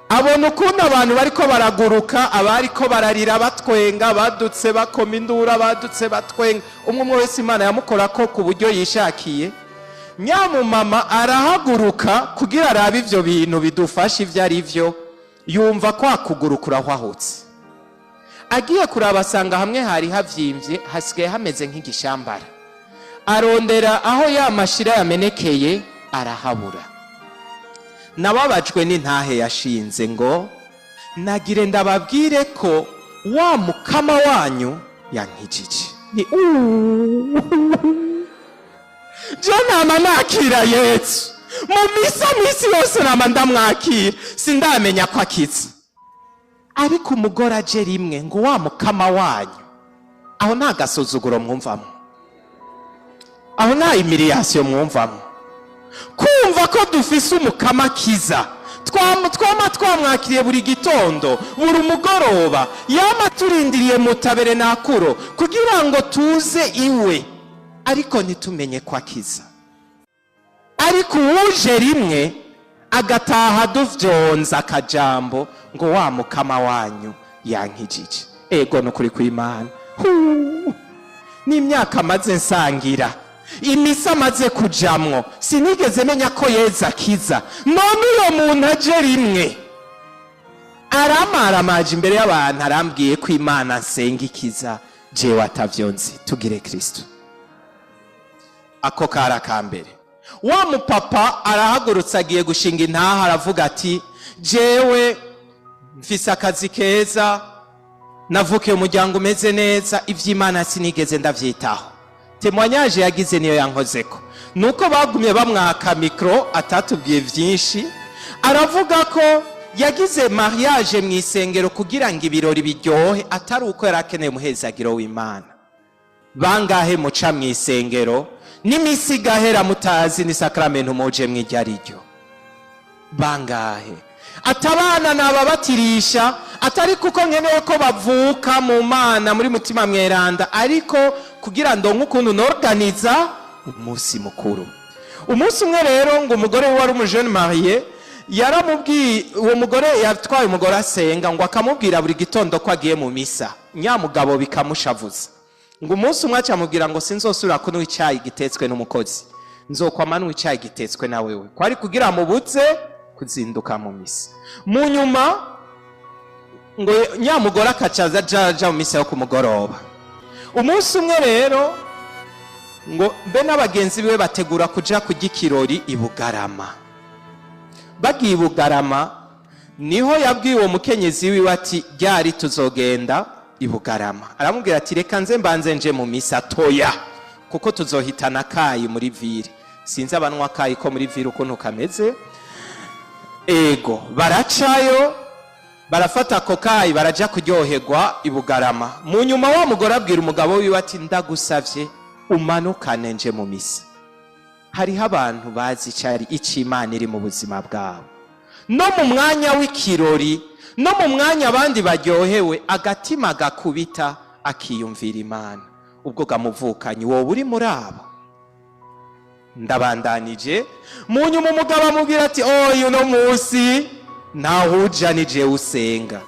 Abona ukuntu abantu bariko baraguruka, abariko bararira batwenga, badutse bakoma indura, badutse batwenga, umwe umwe wese Imana yamukorako ku buryo yishakiye. Nyamumama arahaguruka kugira arabe ivyo bintu bidufasha ivyo ari vyo. Yumva kwa kuguru kurahwahutse. Agiye kuraba asanga hamwe hari havyimbye hasigaye hameze nk'igishambara. Arondera aho ya mashira yamenekeye, arahabura. Nababajwe n'intahe yashinze ngo nagire ndababwire ko wa mukama wanyu yankijije. Ni je nama nakira Yesu mu misa misi yose, nama ndamwakira, sindamenya ko akiza. Ariko umugore aje rimwe ngo wa mukama wanyu, aho nta gasuzuguro mwumvamo, aho nta humiliation mwumvamo? Kumva ko dufise umukama akiza, twama twamwakiriye buri gitondo, buri mugoroba, yama turindiriye mutabere nakuro kugira ngo tuze iwe, ariko ntitumenye ko akiza. Ariko uwuje rimwe agataha duvyonza akajambo ngo wa mukama wanyu yankijije, ego nukuri kw'Imana. Huu! N'imyaka amaze nsangira imisa, amaze kujamwo, sinigeze menya ko Yezu akiza. None uyo muntu aje rimwe aramaramaje imbere y'abantu, arambwiye ko Imana nsenga ikiza, jewe atavyo nzi. Tugire Kristo. Ako kari akambere. Wa mupapa arahagurutse, agiye gushinga intaha, aravuga ati: "Jewe mfise akazi keza, navukiye umuryango umeze neza, ivy'Imana sinigeze ndavyitaho." Témoignage yagize niyo yankozeko, nuko bagumye bamwaka micro, atatubwiye vyinshi. Aravuga ko yagize mariage mu isengero kugira ngo ibirori biryohe, atari uko yari akeneye umuhezagiro w'Imana. Bangahe muca mu isengero n'imisi igahera mutazi n'isakramento muje mw'iryo ari ryo? Bangahe? Atabana nababatirisha atari kuko nkeneye ko bavuka mu Mana muri Mutima Mweranda, ariko kugira ndonke ukuntu norganiza umunsi mukuru. Umunsi umwe rero ngo umugore we wari umujene marié yaramubwiye, uwo mugore yatwaye umugore asenga, ngo akamubwira buri gitondo ko agiye mu misa, nyamugabo bikamushavuza. Ngo umunsi umwe acamubwira ngo: "Sinzosubira kunywa icyayi gitetswe n'umukozi, nzokwama nywa icyayi gitetswe na wewe." Kwari kugira mubuze kuzinduka mu misa. Mu nyuma ngo nyamugore akacaza aja mu misa yo ku mugoroba. Umunsi umwe rero ngo be n'abagenzi biwe bategura kuja kurya ikirori i Bugarama. Bagiye i Bugarama, niho yabwiye uwo mukenyezi wiwe ati: "Ryari tuzogenda i Bugarama?" Aramubwira ati: "Reka nze mbanze nje mu misa." "Toya, kuko tuzohitana kayi muri ville." Sinzi abanwa kayi ko muri ville ukuntu kameze. Ego, baracayo, barafata ako kayi, baraja kuryoherwa i Bugarama. Mu nyuma wa mugore abwira umugabo wiwe ati: "Ndagusavye umanukane nje mu misa." Hariho abantu bazi icari icyo Imana iri mu buzima bwabo, no mu mwanya w'ikirori, no mu mwanya abandi baryohewe, agatima gakubita akiyumvira Imana. Ubwo gamuvukanye, wowe uri muri abo? Ndabandanije. Mu nyuma umugabo amubwira ati: "Oya, uno munsi ntawuja, ni jewe usenga."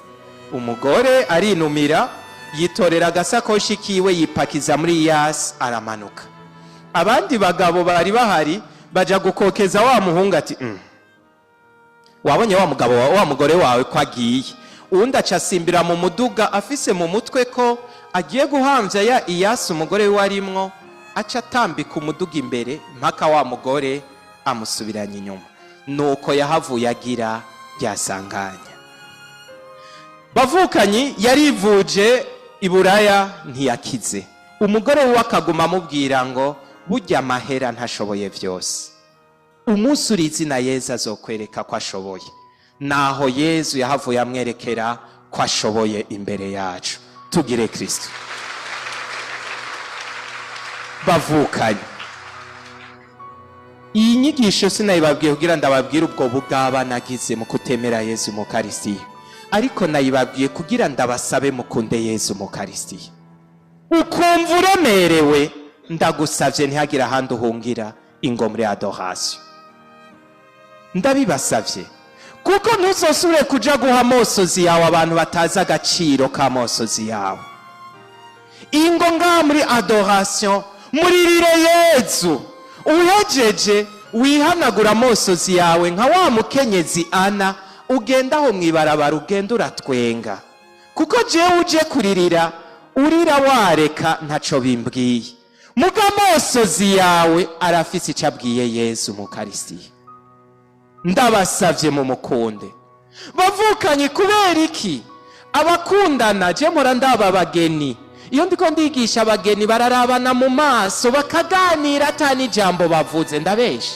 Umugore arinumira, yitorera agasakoshi kiwe, yipakiza muri yasi, aramanuka. Abandi bagabo bari bahari baja gukokeza wa muhungu ati: Wabonye wa mugabo wa mugore wawe ko agiye?" Uwundi aca asimbira mu muduga, afise mu mutwe ko agiye guhamvya ya iyasi umugore we arimwo, aca atambika umuduga imbere mpaka wa mugore amusubiranye inyuma. Nuko yahavuye agira ryasanganya. Bavukanyi, yarivuje i Buraya, ntiyakize. Umugore we akaguma amubwira ngo burya amahera ntashoboye vyose, umunsi uri izina Yezu azokwereka ko ashoboye. Naho Yezu yahavuye amwerekera ko ashoboye imbere yacu. Tugire Kristo. Bavukanye, iyi nyigisho sinayibabwiye kugira ndababwire ubwo bugaba nagize mu kutemera Yezu mu Karisitiya, ariko nayibabwiye kugira ndabasabe mukunde Yezu mu Karisitiya. Ukumva uremerewe, ndagusavye ntihagire ahandi uhungira, ingo muri adoration. Ndabibasavye kuko ntuzosubire kuja guha amosozi yawe abantu batazi agaciro k'amosozi yawe. Ingo ngaha muri adoration, muririre Yezu. Uhejeje wihanagura amosozi yawe nka wa mukenyezi Ana. Ugenda aho mw'ibarabara, ugenda uratwenga, kuko jewe uje kuririra urira wareka ntaco bimbwiye. Muga amosozi yawe arafise ico abwiye Yezu mu Karisitiya. Ndabasavye mu mukunde, bavukanye. Kubera iki abakundana? Je mpora ndaba abageni. Iyo ndiko ndigisha abageni, bararabana mu maso bakaganira ata n'ijambo bavuze. Ndabesha?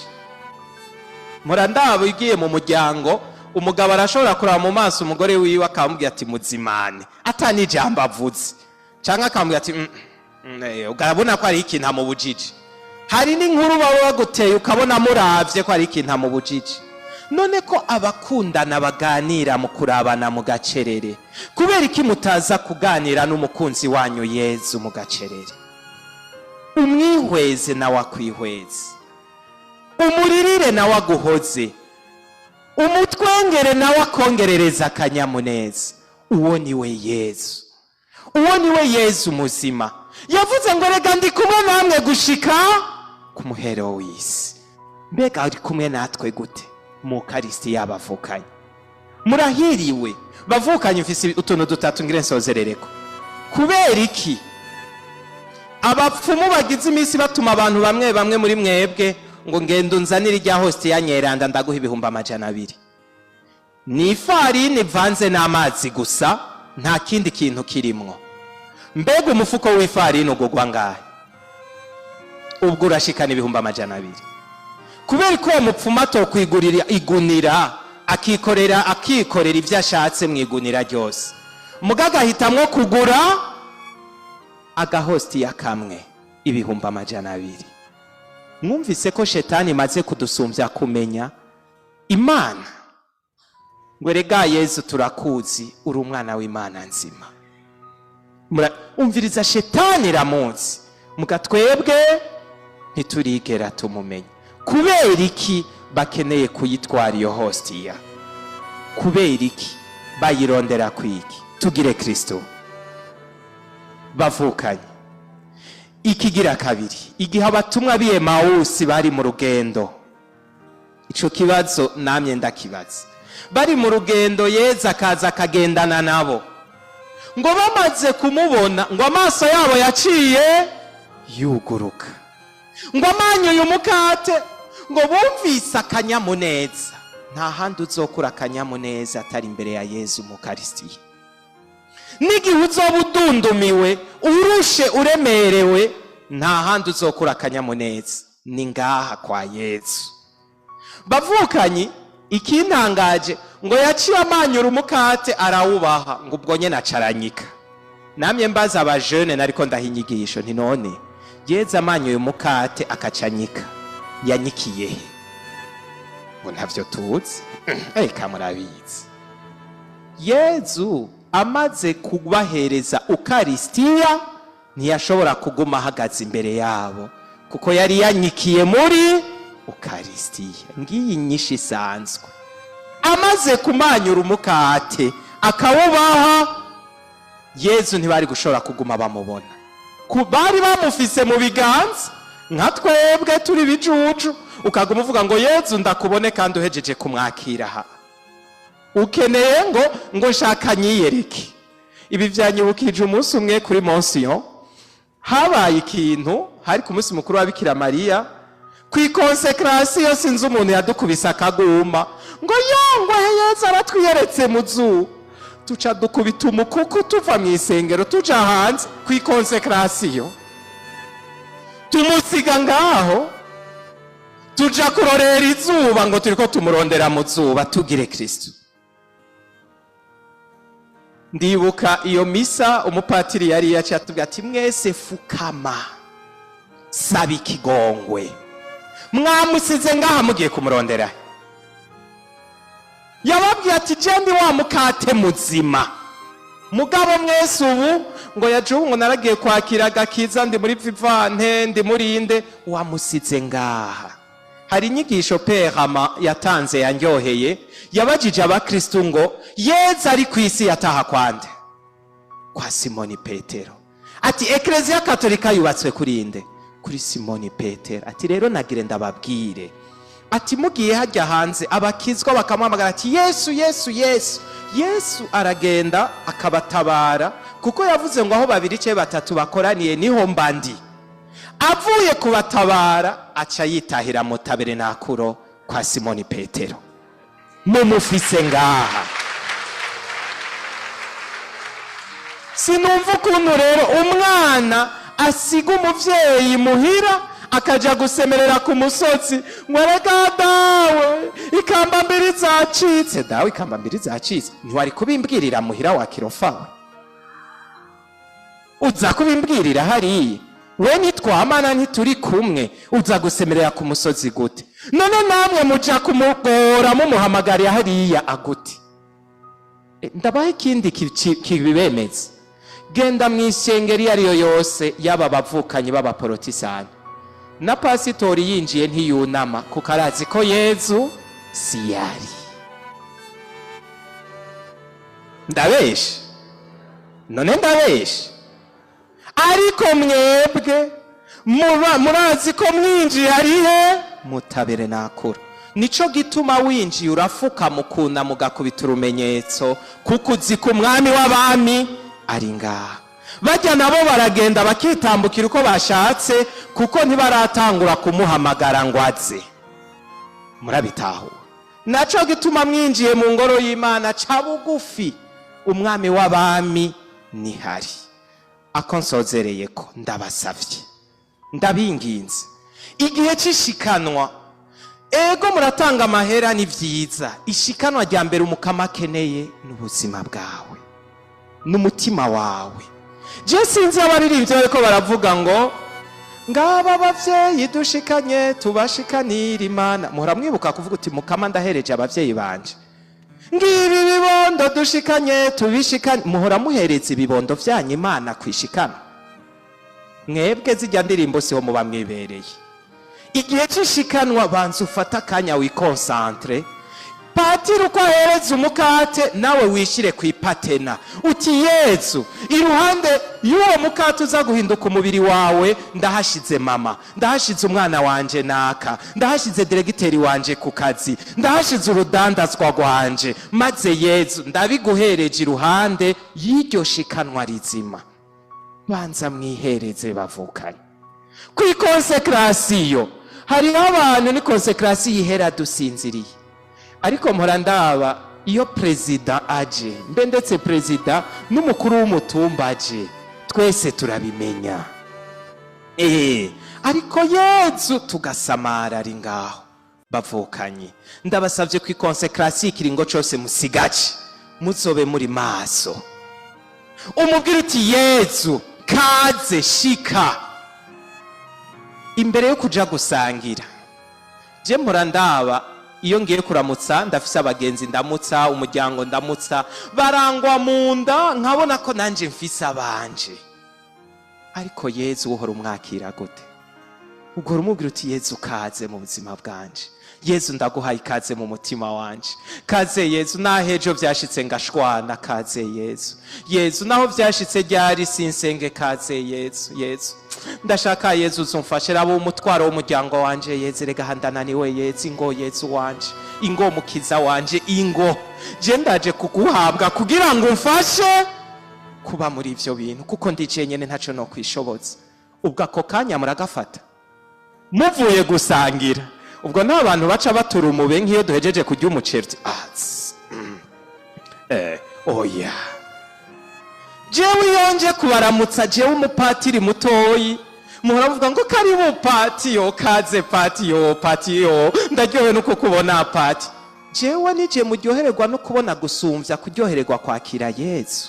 Mpora ndaba, ugiye mu muryango, umugabo arashobora kuraba mu maso umugore wiwe akamubwira ati "Muzimane", ata n'ijambo avuze, canke akamubwira ati ukabona ko ari ikintu amubujije. Hari n'inkuru baba baguteye, ukabona muravye ko ari ikintu amubujije. None ko abakundana baganira mu kurabana mu gacerere, kubera iki mutaza kuganira n'umukunzi wanyu Yezu mu gacerere? Umwihweze nawe akwihweze, umuririre nawe aguhoze, umutwengere nawe akongerereza akanyamuneza. Uwo ni we Yezu, uwo ni we Yezu muzima. Yavuze ngo "Rega ndi kumwe namwe gushika ku muhero w'isi." Mbega ari kumwe natwe gute? Mu Karisiti y'abavukanye. Murahiriwe, bavukanye. Mfise utuntu dutatu ngire nsozerereko. Kubera iki abapfumu bagize iminsi batuma abantu bamwe bamwe muri mwebwe ngo "Ngenda unzanire irya hosti ya nyeranda, ndaguha 200,000"? Ni ifarini ivanze n'amazi gusa, nta kindi kintu kirimwo. Mbega umufuko w'ifarini ugugwa ngahe? Ubwo urashikana 200,000. Kubera ko uwo mupfumu atokwigurira igunira, akikorera ibyo ashatse mu igunira ryose, muga agahitamwo kugura agahostiya kamwe 200,000? Mwumvise ko shetani imaze kudusumbya kumenya Imana. Ngo "Erega Yezu turakuzi, uri umwana w'Imana nzima." Umviriza, shetani iramuzi, muga twebwe ntiturigera tumumenya. Kubera iki bakeneye kuyitwara iyo hostiya? Kubera iki bayirondera? Kwiki? Tugire Kristo, bavukanye. Ikigira kabiri, igihe abatumwa b'i Emawusi bari mu rugendo, ico kibazo namye ndakibaza. Bari mu rugendo, Yezu akaza akagendana nabo. Ngo bamaze kumubona, ngo amaso yabo yaciye yuguruka. Ngo amanyuye umukate, ngo bumvise akanyamuneza. Nta handi uzokura akanyamuneza atari imbere ya Yezu mu Karisitiya. N'igihe uzoba udundumiwe, urushe, uremerewe, nta handi uzokura akanyamuneza, ni ngaha kwa Yezu. Bavukanyi, ikintangaje, ngo yaciye amanyura umukate arawubaha, ngo ubwo nyene acaranyika. Namye mbaza abajene nariko ndaha inyigisho nti "None Yezu amanyuye umukate akacanyika, yanyikiye he?" Ngo "Ntavyo tuzi." Eka murabizi. Yezu amaze kubahereza ukarisitiya ntiyashobora kuguma ahagaze imbere yabo, kuko yari yanyikiye muri ukarisitiya. Ngiyi inyishu isanzwe. Amaze kumanyura umukate akawubaha, Yezu ntibari gushobora kuguma bamubona. Bari bamufise mu biganza nka twebwe turi bijuju. Ukaguma uvuga ngo "Yezu ndakubone", kandi uhejeje kumwakira aha ukeneye ngo "Nshaka nyiyereke." Ibi byanyibukije umunsi umwe kuri Monsiyo habaye ikintu. Hari ku munsi mukuru wa Bikira Mariya, ku i consécration. Sinzi umuntu yadukubise akaguma ngo "Yongwe, Yezu aratwiyeretse mu zuba." Tuca dukubita umukuku, tuva mu isengero tuja hanze ku i consécration, tumusiga ngaho, tuja kurorera izuba ngo turiko tumurondera mu zuba. Tugire Kristo. Ndibuka iyo misa, umupatiri yari yaciye atubwira ati "Mwese fukama, saba ikigongwe, mwamusize ngaha mugiye kumurondera." Yababwiye ati "Je ndi wa mukate muzima, mugabo mwese ubu Ngo yaje ubu, ngo naragiye kwakira agakiza, ndi muri Vivante, ndi muri inde, wamusize ngaha. Hari inyigisho Perama yatanze yanryoheye. Yabajije abakristu ngo: "Yezu ari ku isi yataha kwande?" Kwa Simoni Petero. Ati: "Ekleziya Katolika yubatswe kuri inde?" Kuri Simoni Petero. Ati: "Rero nagire ndababwire," ati, "mugiye hajya hanze, abakizwa bakamuhamagara ati: 'Yesu, Yesu, Yesu,' Yesu aragenda akabatabara, kuko yavuze ngo aho babiri cyangwa batatu bakoraniye niho mba ndi. Avuye kubatabara aca yitahira mu taberenakuro kwa Simoni Petero. Mumufise ngaha." Sinumva ukuntu rero umwana asiga umuvyeyi muhira akaja gusemerera ku musozi ngo: "Erega dawe, ikamba mbiri zacitse, dawe, ikamba mbiri zacitse." Ntiwari kubimbwirira muhira wa kirofawe, uza kubimbwirira hariya. We ntitwamana, ntituri kumwe, uza gusemerera ku musozi gute? None namwe muja kumugora mumuhamagarira hariya agute? Ndabaha ikindi kibibemeza. Genda mu isengero iyo ariyo yose, yaba abavukanyi b'abaporotisani na pasitori, yinjiye ntiyunama, kuko arazi ko Yezu si yari. Ndabeshe none? Ndabeshe? Ariko mwebwe muba murazi ko mwinjiye arihe mutabere nakura. Nico gituma winjiye urafuka, mukuna mugakubita urumenyetso, kuko uzi ko umwami w'abami ari ngaha. Bajya nabo baragenda bakitambukira uko bashatse, kuko ntibaratangura kumuhamagara ngo aze. Murabitahura? Naco gituma mwinjiye mu ngoro y'Imana, ca bugufi, umwami w'abami nihari. Ako nsozereye ko, ndabasavye, ndabinginze, igihe c'ishikanwa, ego muratanga amahera, ni vyiza. Ishikanwa rya mbere umukama akeneye ni ubuzima bwawe n'umutima wawe. Je sinzi abaririmbyi bariko baravuga ngo: "Ngaba abavyeyi dushikanye, tubashikanira Imana." Muhora mwibuka kuvuga uti: "Mukama, ndahereje abavyeyi banje. Ngibi ibibondo dushikanye, tubishikanye." Muhora muhereza ibibondo vyanyu Imana kwishikana? Mwebwe zijya ndirimbo siho muba mwibereye. Igihe c'ishikanwa, banza ufate akanya wi concentre. Patiri uko ahereza umukate, nawe wishire ku ipatena uti: "Yezu, iruhande y'uwo mukate uza guhinduka umubiri wawe, ndahashize mama, ndahashize umwana wanje naka, ndahashize diregiteri wanje ku kazi, ndahashize urudandazwa rwanje. Maze Yezu, ndabiguhereje iruhande y'iryo shikanwa rizima." Banza mwihereze, bavukanye. Kuri consécration, hariho abantu ni consécration ihera dusinziriye, ariko mpora ndaba iyo perezida aje, mbe ndetse perezida n'umukuru w'umutumba aje, twese turabimenya. Ariko Yezu tugasamara ari ngaho. Bavukanye, ndabasabye ku i consécration, ikiringo cose musigaje muzobe muri maso. Umubwira uti: "Yezu, kaze, shika." Imbere yo kuja gusangira, je mpora ndaba iyo ngiye kuramutsa, ndafise abagenzi ndamutsa, umuryango ndamutsa, barangwa mu nda, nkabona ko nanje mfise abanje. Ariko Yezu uhora umwakira gute? Ugora umubwira uti: "Yezu, kaze mu buzima bwanje. Yezu, ndaguhaye ikaze mu mutima wanje. Kaze Yezu, naho ejo vyashitse ngashwana, kaze Yezu. Yezu, naho vyashitse ryari sinsenge, kaze Yezu. Yezu, ndashaka Yezu uzumfashe, raba umutwaro w'umuryango wanje. Yezu, rega handananiwe. Yezu, ingo, Yezu wanje, ingo, mukiza wanje, ingo, je ndaje kuguhabwa kugira ngo umfashe kuba muri ivyo bintu, kuko ndi jenyene ntaco no kwishoboza." Ubwo ako kanya muragafata muvuye gusangira. Ubwo nta bantu baca batura umube nk'iyo duhejeje kurya umuceri. Ah, tss, oya, jewe iyo nje kubaramutsa, jewe umupatiri mutoyi, muhora muvuga ngo: "Karibu pati, yo kaze pati, yo pati, yo ndaryohewe no kukubona pati." Jewe nije muryohererwa no kubona gusumvya kuryohererwa kwakira Yezu.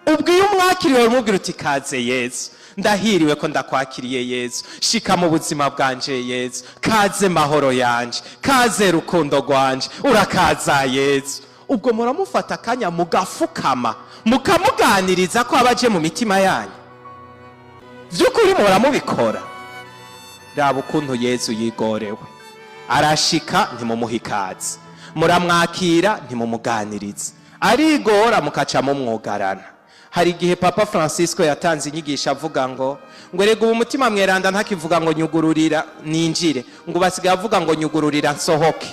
Ubwo iyo umwakiriye, umubwira uti: "Kaze Yezu, ndahiriwe ko ndakwakiriye. Yezu, shika mu buzima bwanje. Yezu, kaze, mahoro yanje, kaze, rukundo rwanje, urakaza Yezu." Ubwo muramufata akanya mugafukama, mukamuganira. muramuganiriza ko aba aje mu mitima yanyu? By'ukuri muhora mubikora? Raba ukuntu Yezu yigorewe, arashika ntimumuha ikaze, muramwakira ntimumuganiriza, arigora mukaca mumwugarana. Hari igihe Papa Francisco yatanze inyigisho avuga ngo erega ubu Umutima Mweranda ntakivuga ngo "Nyugururira ninjire", ngo basigaye avuga ngo "Nyugururira nsohoke",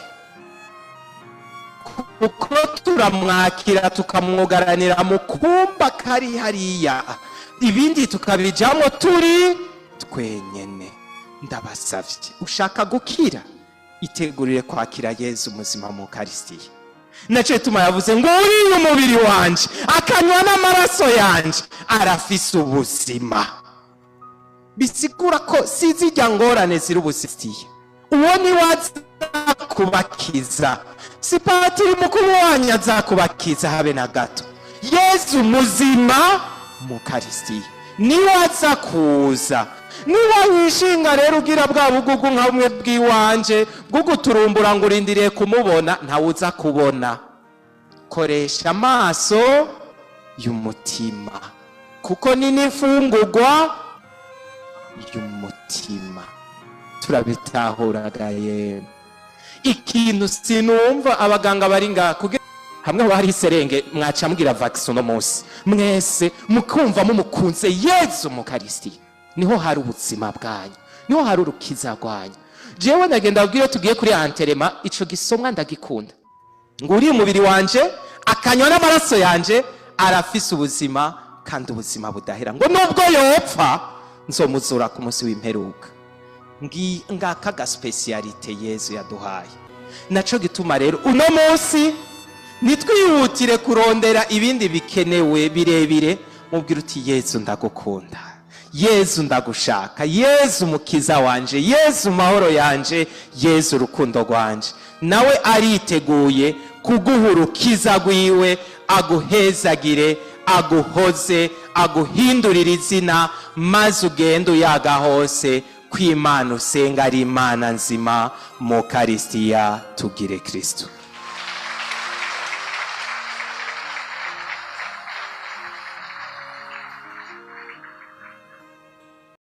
kuko turamwakira tukamwugaranira mu kumba kari hariya, ibindi tukabijamo turi twenyene. Ndabasavye, ushaka gukira, itegurire kwakira Yezu muzima mu Karisitiya. Naco gituma yavuze ngo uriye umubiri wanje akanywa n'amaraso yanje arafise ubuzima. Bisigura ko sizijya ngorane ziri ubusitiya, uwo ni aza kubakiza, si patiri mukuru wanyu azakubakiza habe na gato. Yezu muzima mu Karisitiya niwe aza kuza. Niba wishinga rero ugira bwa bugugu nka bumwe bw'iwanje bwo guturumbura ngo urindiriye kumubona, ntawe uza kubona. Koresha amaso y'umutima, kuko ni n'imfungurwa y'umutima. Turabitahuraga yemwe. Ikintu sinumva, abaganga bari ngaha, kugira hamwe haba hari iserenge, mwaca mugira vaccin uno munsi mwese mukumva mumukunze Yezu mu Karisitiya. Niho hari ubuzima bwanyu, niho hari urukiza rwanyu. Jewe ndagenda abwira, tugiye kuri enterrement, ico gisomwa ndagikunda, ngo uriye umubiri wanje akanywa n'amaraso yanje arafise ubuzima kandi ubuzima budahera, ngo nubwo yopfa nzomuzura ku munsi w'imperuka. Ngaka ga spécialité Yezu yaduhaye. Naco gituma rero uno munsi nitwihutire kurondera ibindi bikenewe birebire. Mubwira uti: "Yezu, ndagukunda. Yezu, ndagushaka. Yezu mukiza wanje, Yezu mahoro yanje, Yezu urukundo rwanje." Nawe ariteguye kuguha urukiza rwiwe, aguhezagire, aguhoze, aguhindurire izina, maze ugende uyaga hose ko Imana usenga ari Imana nzima mu Karisitiya. Tugire Kristo.